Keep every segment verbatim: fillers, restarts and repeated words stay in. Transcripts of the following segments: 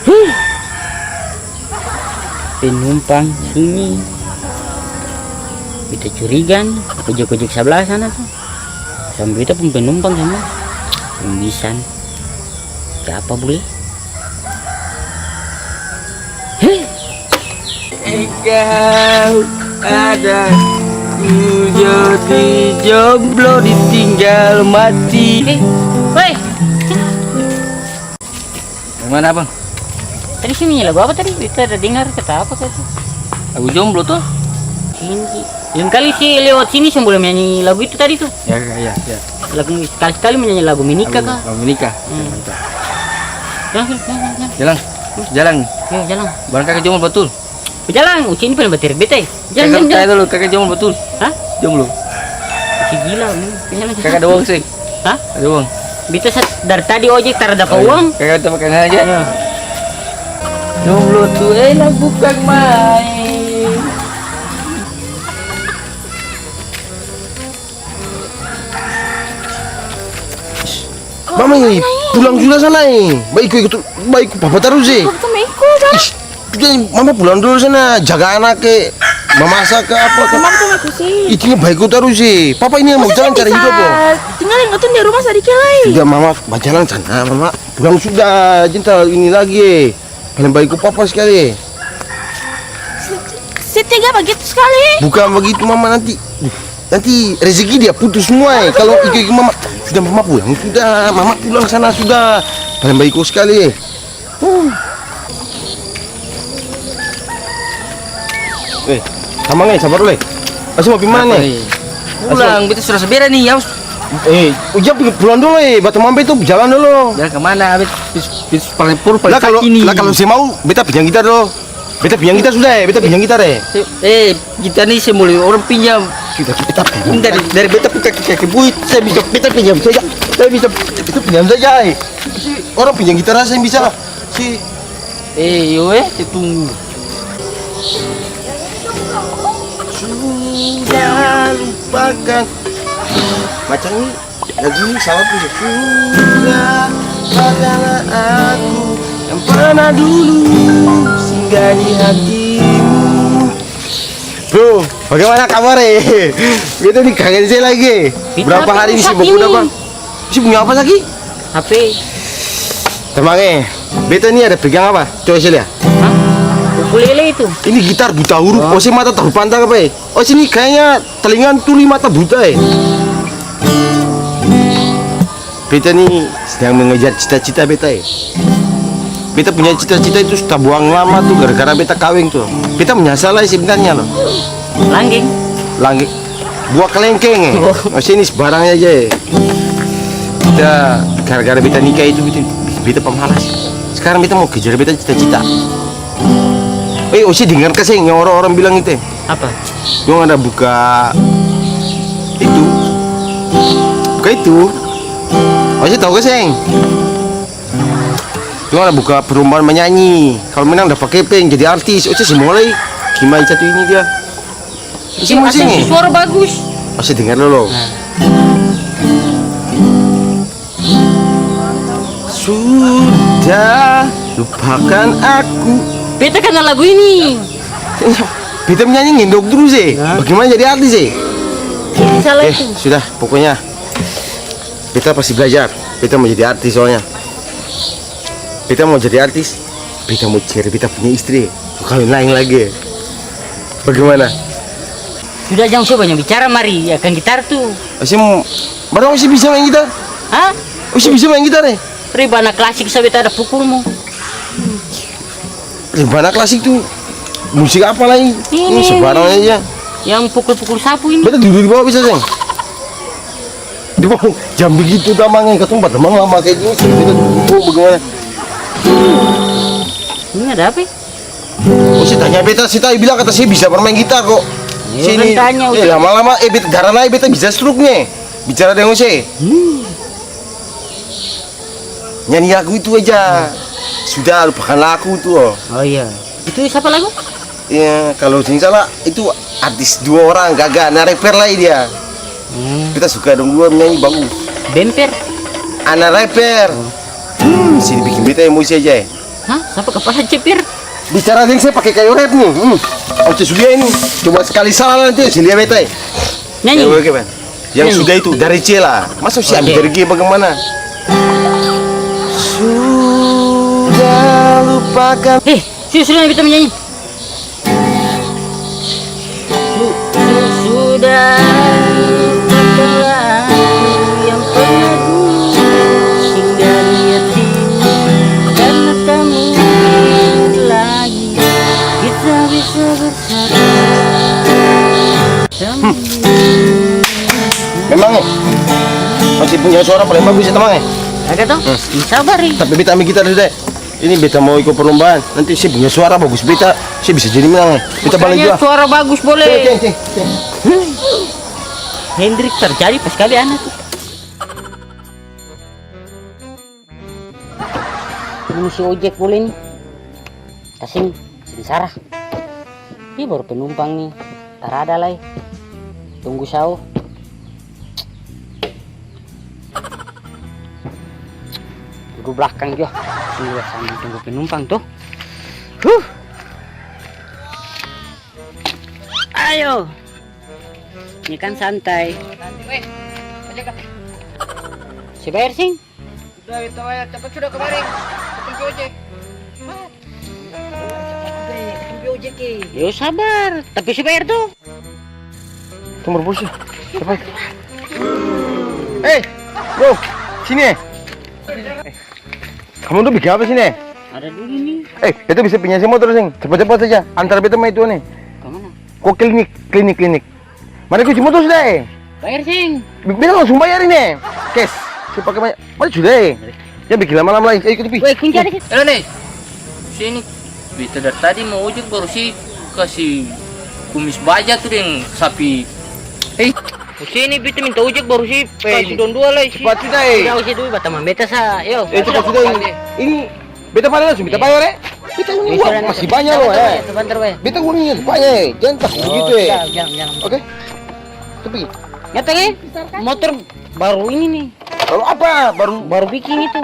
Huh. Penumpang sunyi. Beta curiga ni, ojek-ojek sablah sana tu. Sampe beta pung penumpang samua. Pung bisan. Ke apa bule? Heh. Engkau ada, ku jadi jomblo ditinggal mati. Eh, woi. Yang mana, Bang? Tadi sini lagu apa tadi? Beta ada dengar kata apa kata? Lagu jomblo tuh. Ini. Lain kali si lewat sini seng boleh menyanyi lagu itu tadi tuh. Ya, ya, ya, ya. Lagu sekali-sekali menyanyi lagu menikah kah? Lagu menikah. Hmm. Mantap. Jalan, jalan, jalan, jalan. Jalan. Jalan. Yo, jalan. Barang kaka jomblo batul. Jalan, Uci ini paling batere beta e. Jalan, jalan, jalan. Kaka tanya dulu, kaka jomblo batul? Hah? Jomblo. Uci gila ini. Jalan, jalan. Kaka ada uang, seng? Hah? Ada uang? Beta sa-, dari tadi ojek tar dapa uang. Oh, iya. Kaka tepuk tangan aja. Iya. Jomblo tu enak bukan main. Mama e, pulang sudah sana e. Baiko iko, baiko papa tarus e. Papa tu meko, Bang. Ish, jadi mama pulang dulu sana, jaga anak ke, mamasak ke apa ke. Mama tu meko sih. Itunya baiko tarus e. Papa ini yang mau jalan cari hidup loh. Tinggal yang katong di rumah sadiki lai. Sudah mama bajalan sana, mama pulang sudah. Jenta ini lagi e. Paleng baiko papa skali e. Se-, se tega bagitu skali. Bukang bagitu mama, nanti, nanti rezeki dia putus samua e. Kalo iko-iko mama, sudah mama pulang, sudah mama pulang sana sudah. Paleng baiko skali e. Huh. Eh, tamang e, sabar dolo e. Ose mo pi mana e? Pulang, beta su rasa bera ni, aus. Eh, ujang pi pulang dolo e, batamang beta jalan dolo. Jalan kamana? Beta Pis, pis, paleng puru, paleng saki ni. Lah, kalo se mau, beta pinjang gitar dolo. Beta pinjang gitar sudah e, beta pinjang gitar e. Eh, gitar ni seng boleh orang pinjam. Sudah, beta pinjang. Ini dari, dari beta pung kaki, kaki bui, saya bisa, beta pinjam saja. Saya bisa, beta pinjam saja e. Orang pinjang gitar seng bisa. Si. Eh, yo e, se tunggu. Sudah lupakan. Macam ni. Lagu ini salah tu. Sudah, tinggalkanlah aku yang pernah dulu singgah di hatimu. Bro, bagaimana kabar e? Beta ni kangen se lagi e. Berapa hari ni sibuk udah, Bang? Ose punya apa lagi? H P. Tamang e, beta ni ada pegang apa? Coba se lia. Hah? Ukulele itu. Ini gitar buta huruf, ose mata taru pantang apa e? Ose ni kayaknya talinga tuli mata buta e. Beta ni sedang mengejar cita-cita beta e. Beta punya cita-cita itu su tabuang lama tu gara-gara beta kaweng tu. Beta menyasal lai sebenarnya lo. Langgeng. Langgeng. Buah kelengkeng e. Oh. Maksudnya ini sembarang aja e. Beta gara-gara beta nikah itu beta, beta pamalas. Sekarang beta mau kejar beta cita-cita. Eh, ose dengar ka seng yang orang-orang bilang itu e? Apa? Dong ada buka itu. Buka itu. Ose tau ka seng? Dong ada buka perlombaan manyanyi. Kalo menang dapa kepeng jadi artis. Ose se mulai. Kiman satu ini dia. Ose mau seng e? Suara bagus. Ose dengar dolo. Nah. Sudah, lupakan aku. Beta kanal lagu ini. Beta menyanyi ngendok terus e. Hah? Bagaimana jadi artis e? Jadi salah itu. Eh, sudah, pokoknya beta pasti belajar. Beta mau jadi artis soalnya. Beta mau jadi artis. Beta mau cari beta punya istri. Mau kawin laeng lagi e. Bagaimana? Sudah, jang so banya bicara, mari akang gitar tu. Ose mo, barang ose bisa maeng gitar? Hah? Ose bisa maeng gitar e? Rebana klasik sa beta ada pukul mo. Rebana klasik tu musik apa lai? Ini, ini sembarang aja. Yang pukul-pukul sapu ini. Beta tidur di bawah bisa seng? Di bawah jam begitu tamang e, katong batamang lama kaya gini, beta tidur di bawah bagaimana? Ini ada apa e? Ose tanya beta, se tadi bilang kata se bisa bermain gitar ko. Iya, sini, kan tanya, eh, lama-lama, eh, beta darah nae, beta bisa stroke ni. Bicara deng ose. Hmm. Nyanyi lagu itu aja. Sudah lupakan aku tu, oh. Oh iya. Itu siapa lagu? Iya, kalau seng salah itu artis dua orang, Gaga, ana rapper lai dia. Hmm. Beta suka dong dua nyanyi bagus. Bemper? Ana rapper. Oh. Hmm, sini bikin beta emosi aja, eh. Hah? Sapa kapala cepir? Bicara deng saya pake kayu rep ni. Hmm. Ose su lia ini. Coba sekali salah nanti ose lia beta, eh. Nyanyi? Oke, oke, Bang. Yang sudah itu dari Cela. Masa usia dari G bagaimana? Sudah lupakan. Eh, sudah, sudah, beta menyanyi. Su-, su-, sudah lupakanlah yang pernah dulu singgah di hatimu, karena tak mungkin lagi kita bisa ber- Hmm. Memang, eh, ose punya suara paling bagus ya, tamang, eh? Ada toh? Hmm. Sabar, eh. Tapi beta ambil gitar dulu deh. Ini beta mau ikut perlombaan. Nanti ose punya suara bagus, beta, ose bisa jadi menang, eh. Beta balik juga. Suara bagus boleh. Cek, cek, cek, cek. Hmm. Hendrik terjadi pas kali anak tuh. Ini si ojek boleh nih. Kasing, sengsara. Ih, baru penumpang nih. Tarada lai. Tunggu sao. Dudu blakang jua. Tunggu sambil tunggu penumpang tuh. Huh. Ayo. Ini kan santai. Weh, ojek, Kak. Si bayar, sing? Sudah, beta bayar. Cepat sudah kamari. Cepat pi ojek. Cepat pi ojek, eh. Yo, sabar. Tapi si bayar tuh. Tunggu, bos, ya. Cepat. Eh, bro, sini, eh. Kamu tuh bikin apa sini? Ada dulu nih. Eh, itu bisa pinjam saya motor, sing. Cepat-cepat saja. Antar beta mai itu nih. Ke mana? Ko klinik, klinik, klinik. Mana kunci motor sudah, eh? Bayar, sing. Bi-, bilang langsung bayar ini, eh. Cash. Saya pakai banyak. Mana sudah, eh? Jangan bikin lama-lama lagi. Ayo, kita pi. Weh, kunci ada, sing. Halo, nih. Sini. Beta dari tadi mau ojek baru si kasi kumis baja tuh deng sapi. Hei. Sini, beta minta ojek baru si kasi dong dua lai, si. Cepat sudah, eh. Udah, usia dulu, batamang beta sa. Yo. Eh, cepat sudah, eh. Ini beta pada langsung, beta bayar, eh. Beta uang masih banyak loh, eh. Sebentar, weh. Beta uangnya banyak, eh. Jangan kasih begitu, eh. Oke? Tapi nyata, eh? Motor baru ini nih. Baru apa? Baru, baru biking itu.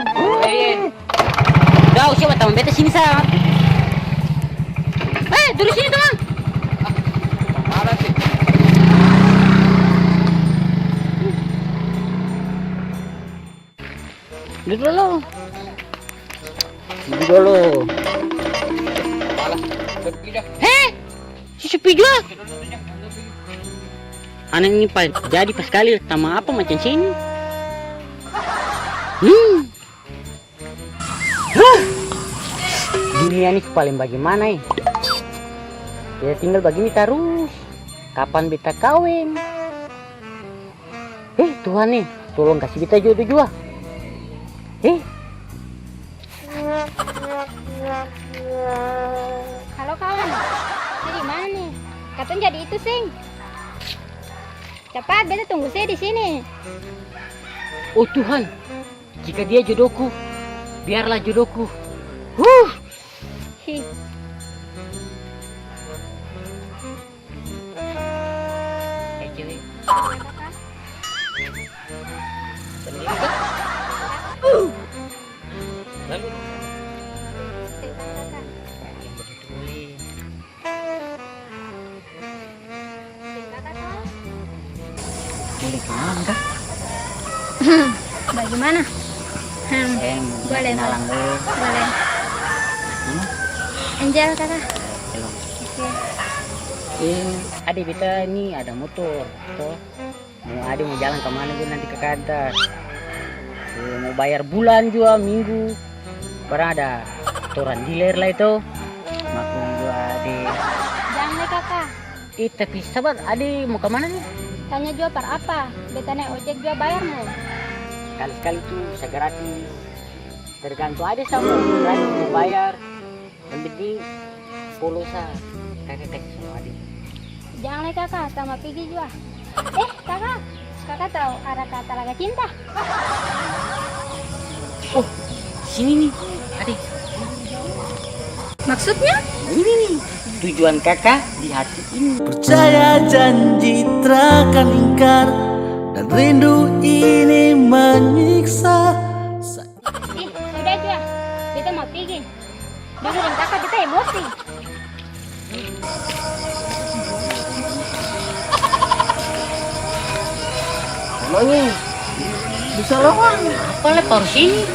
Dah, usia batamang beta sini sa. Eh, duduk sini, tamang. Duduk dulu. Duduk dulu. He, si sepi jua. Ana ini pa-, jadi paskali tamang apa macam sini. Hmm. Huh. Dunia ni su paleng bagimana e? Beta tinggal bagini tarus. Kapan beta kaweng? Eh, Tuhan e, tolong kasi beta jodo jua. Eh. Halo, kawan. Se di mana ni? Katong jadi itu, seng? Capat, beta tunggu se di sini. Oh, Tuhan, jika dia jodoku, biarlah jodoku. Huh! Hi. Eh, cewek. Lalu? Boleh kenalan kah? Hmm, bagaimana? Hmm, boleh, boleh. Boleh. Nama? Angel, Kaka. Hello. Oke. Eh, ade beta ni ada motor, to. Mo ade mo jalan kamana jua nanti Kaka antar. Eh, mo bayar bulan jua, minggu. Barang ada torang dealer lai to. Maklum jua ade. Jang lai, Kaka. Eh, tapi sabar, ade mo kamana ni? Tanya jua par apa? Beta nae ojek jua bayar mo. Skali-skali tu bisa gratis. Tergantung ade sa mo gratis mo bayar. Yang penting polo sa, Kaka kasi sama ade. Jang lai, Kaka, tamba pigi jua. Eh, Kaka, Kaka tau arah ka Talaga Cinta? Oh, sini ni, ade. Maksudnya? Ini nih, tujuan Kakak di hati ini. Percaya janji takkan ingkar, dan rindu ini menyiksa. Ih, sudah jua. Beta mau pigi. Dulu deng Kakak beta emosi. Emangnya susah lawang? Apa le baru sini?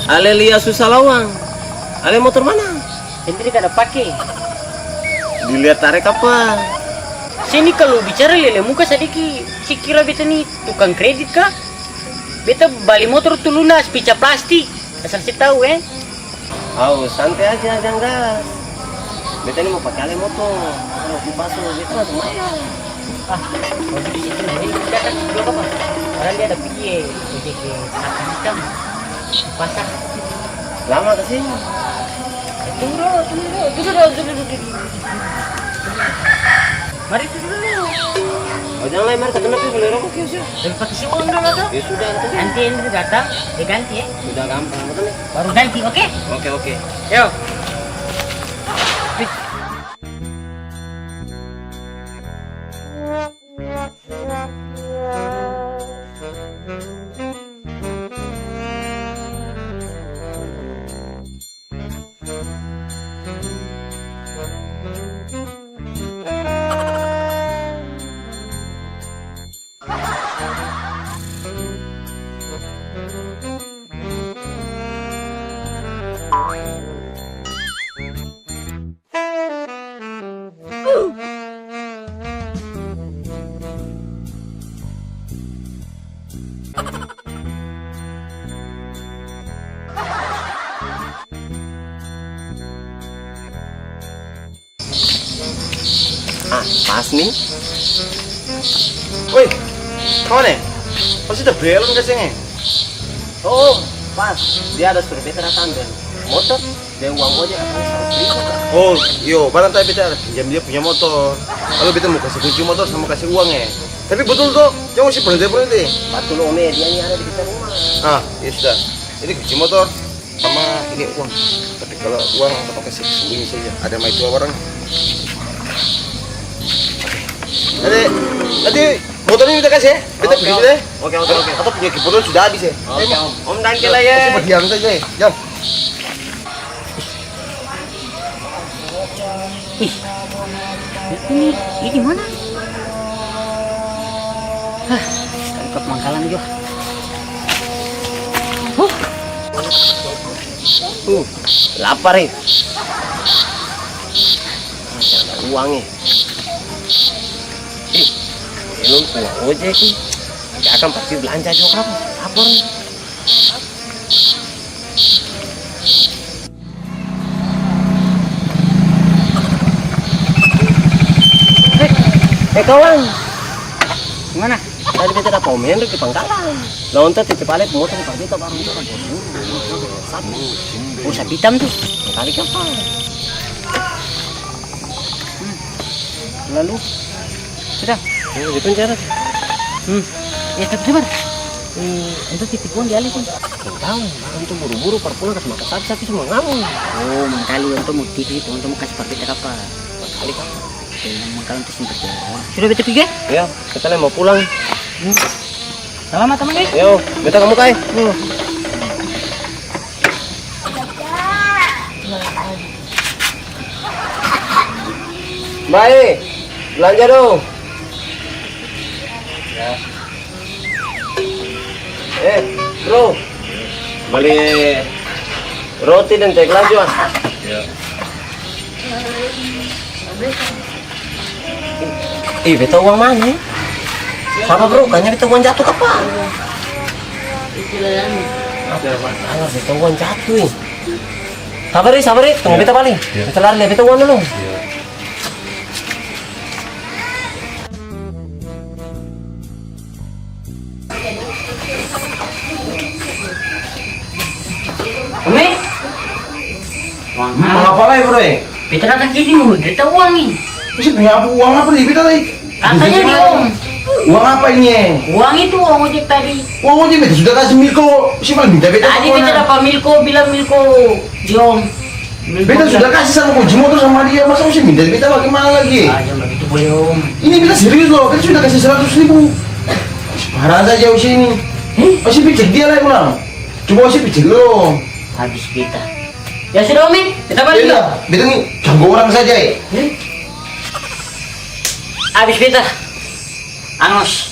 Ale lia susah lawang. Ale motor mana? Sendiri kada pake. Dilihat tarek apa? Sini kalu bicara lia-lia muka sadiki, se kira beta ni tukang kredit ka? Beta bali motor tu lunas, pica plastik. Asal se tau, e. Au, sante aja, jang gas. Beta ni mo pake ale motor. Beta mo pi paso, beta langsung mayar. Ah, kalau begitu, ini datang dulu apa? Orang dia ada pigi, ojek ke Pasar Hitam. Pasar. Lama ke sini. Tunggu dulu, tunggu dulu. Duduk dulu, duduk, duduk, duduk. Mari duduk dulu. Oh, jangan lah, mari katong pi beli rokok kios, ya. Tapi pake si uang dulu, toh. Ya sudah, katong. Nanti Andrew datang, dia ganti, ya. Sudah gampang, betul, ya? Baru ganti, oke? Oke, oke. Yo. Ah, pas ni. Woi, kawan e, pasti ada belon ka seng e? Oh, pas. Dia ada suru beta datang deng motor, deng uang ojek katong seratus ribu, Kak. Oh, iyo, barang tadi beta ada pinjam dia punya motor. Lalu beta mo kasi kunci motor sama kasi uang e. Tapi betul to, jang ose parente-parente. Batul, Ome, dia ni ada di kita rumah. Ah, ya sudah. Ini kunci motor. Sama ini uang. Tapi kalau uang, katong kasi sembunyi saja. Ada maitua barang. Nanti, nanti motor ini beta kasi e. Beta pergi dulu e. Oke, oke, oke. Katong punya keperluan sudah habis e. Oke, Om. Om, danke lah e. Kasi berdiam saja e. Jang. Ih, ini, ini mana? Hah, kali ka pangkalan jua. Huh. Uh, lapar e. Masih ada uang e. Ih, belum punya ojek e. Akang pasti belanja jua, Kak. Lapar e. Eh, eh, kawan. Mana? Tadi beta dapa Om Hendrik di pangkalan. Lalu titip ale pung motor par beta, barang beta buru-buru. Satu. Oh, sapi hitam tu. Kali kapal. Hmm. Lalu? Sudah? Oh, di penjara. Hmm. Eh, tapi sabar. Eh, antua titip uang di ale tu. Seng tau, antua buru-buru par pulang kas makang sapi, sapi su mangamong. Oh, mangkali antua mo titip, antua mo kas par beta kapa? Mangkali kapa? Oke, mangkali antua seng percaya. Sudah beta pigi e? Iya, beta lai mo pulang. Hmm. Salamat, tamang e. Yo, beta kamu kai. Yo. Bae, belanja dong. Ya. Eh, bro. Bali roti deng teh gelas jua. Ya. Ih, beta uang mana, e? Sapa, bro? Kayaknya beta uang jatuh kapa? Alah, beta uang jatuh, e. Sabar, e, sabar, e. Tunggu beta bale. Beta lari lia beta uang dolo. Ome? Uang apa lai, bro, e? Beta datang kini mo beta uang ni. Bisa punya apa, uang apa di beta lai? Katanya di Om. Uang apa ini, e? Uang itu, uang ojek tadi. Uang ojek beta sudah kasi Milko. Siapa minta beta uang? Tadi beta dapa Milko, bilang Milko di Om. Beta sudah kasih sama kunci motor sama dia, masa ose minta beta bagaimana lagi? Ah, jangan begitu, boy, Om. Ini beta serius loh, beta sudah kasih seratus ribu. Parah saja ose ini. Eh? Ose pi cek dia lai ulang. Coba ose pi cek dulu. Habis beta. Ya sudah, Om, eh. Beta balik dulu. Beta, beta ni jago orang saja, eh. Eh? Habis beta. Angus.